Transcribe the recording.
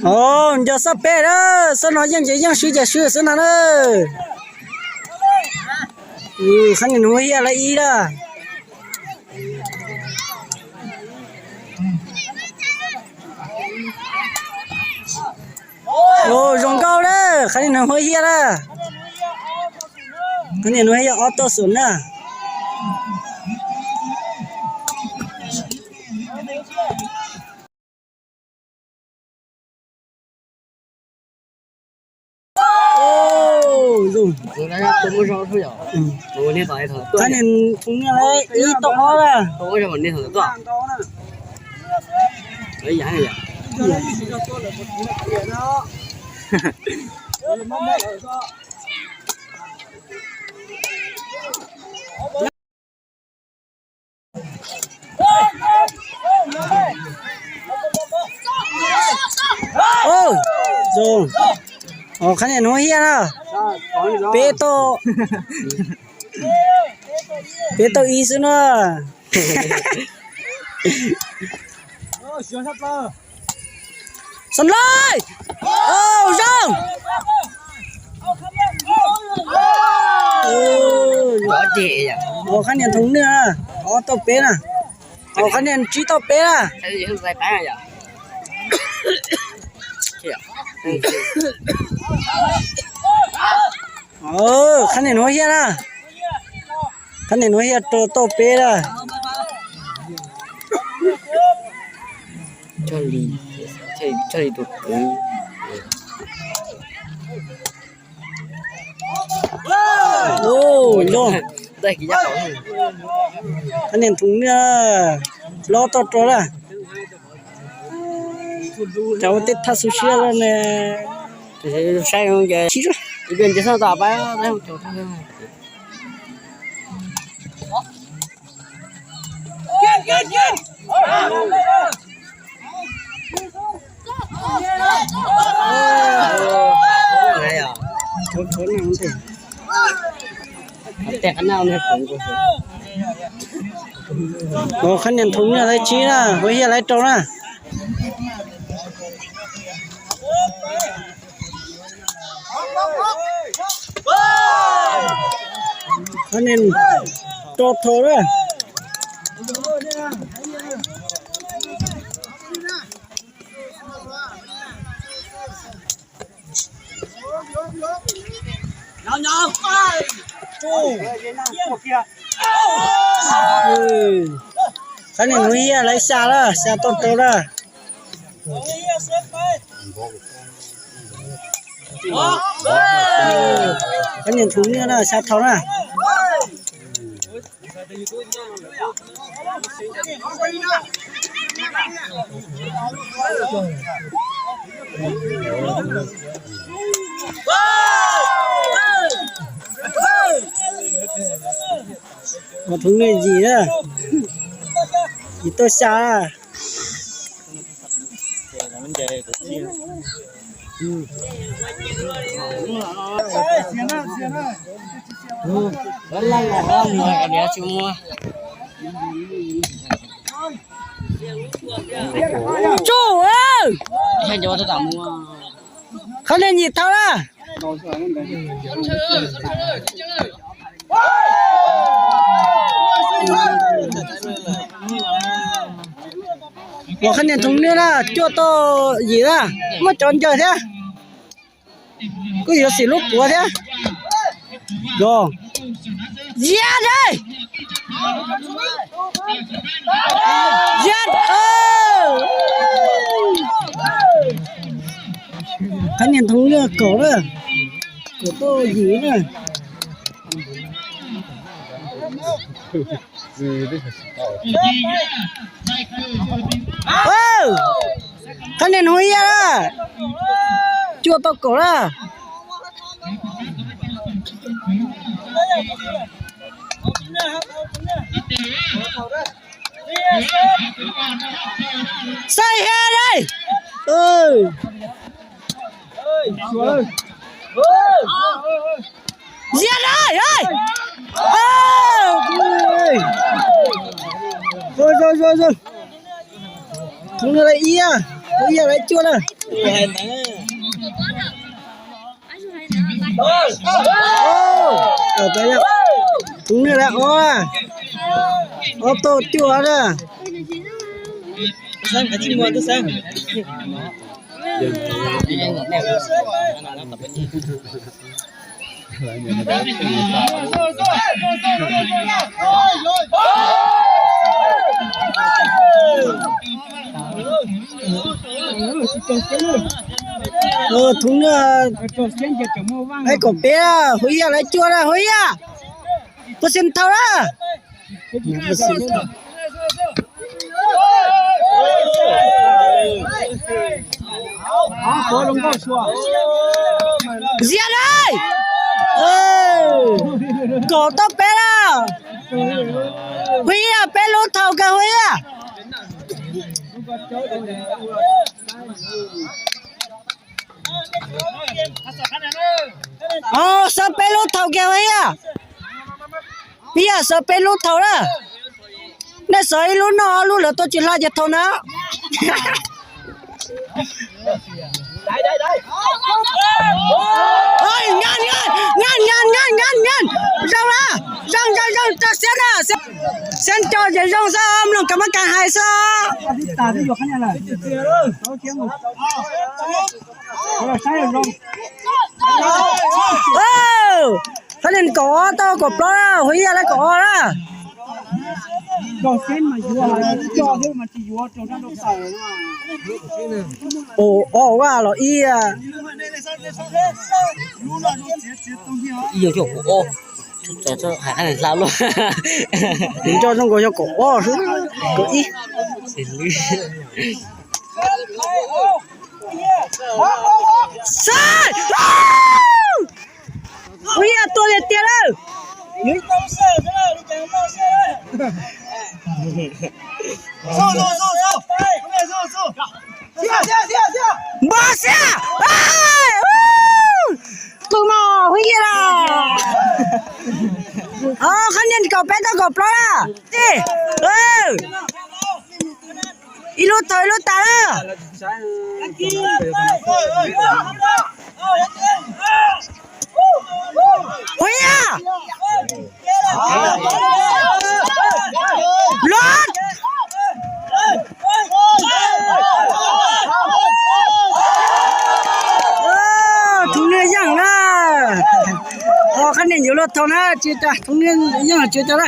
Nco xob peb na, xob no yeej ces yeej swb ces swb xwb no na. Qhab niag Hnuv Hiaj lawv ib na. Zoo nkauj na, qhab niag Hnuv Hiaj na. Qhab niag Hnuv Hiaj ob toj xum na. Qhab niag Hnuv Hiaj lawv ib toj ob na. Qhab niag Hnuv Hiaj na, peb toj, peb toj ib xwb na. Xam Laij, zoo. Qhab niag Thoob Nwj na, ob toj peb na. Qhab niag Tsib toj peb na. Qhab niag Hnuv Hiaj na. Qhab niag Hnuv Hiaj rau toj peb na. Qhab niag Thoob Nwj, plaub toj rau na. Cov ua tej thaj xu siab ne. Saib, Qhab niag Thoob Nwj lawv tsib na, Hnuv Hiaj lawv rau na. Qhab niag rau thaum na. Qhab niag Hnuv Hiaj lawv xya na, xya toj rau na. Qhab niag Thoob Nwj na, xya thaum na. Thoob Nwj yim na, yim toj xya. Tsuj, qhab niag nyim thaum na. Los qhab niag Thoob Nwj na, cuaj toj yim na, muaj cov ncaws thiab. Kuj yuav xim lub puav thiab. Los, Ziab ne, Ziab. Qhab niag Thoob Nwj kaum na, kaum toj yim na. Qhab niag Hnuv Hiaj na, cuaj toj kaum na. Xav hia dai. Ziab dai. Thoob Nwj lawv ib. Huv Yaj lawv cuaj na. Thoob Nwj lawv ob, ob tug cuaj na. Thoob Nwj, kaum peb, Huv Yaj lawv cuaj na, Huv Yaj. Puas xeeb thaum na? Ziab na. Kaum tau peb na. Huv Yaj peb lub thaum kawg Huv Yaj. Os, xov peb lub thaum kiag Huv Yaj. Huv Yaj xov peb lub thaum na. Nej xov ib lub noj ob lub lawv tuaj tsis hla ces thaum na. Zoo na, zoo zoo zoo zoo, rau siab na, siab nco ces zoo xwb, mloog kab mab kas hais xwb. Qhov nej kaum ob tau kaum plaub na, Huv Yaj lawv kaum ob na. Ua ob los ib. Ib yog coj kaum ob, hla luaj. Kuv nco zoo nkaus yog kaum ob xwb, kaum ib. Xab! Ua yam tuag tiag tiag lawm. Npog xiab. Qw mog Huv Yaj na. Qhov niag kaum peb tau kaum plaub na. Ib lub thaum ib lub tas lawm. Huv Yaj. Los. Thoob Nwj yeej na. Qhov niag yuav luag thaum na, tsis tas Thoob Nwj yeej tsis tas na.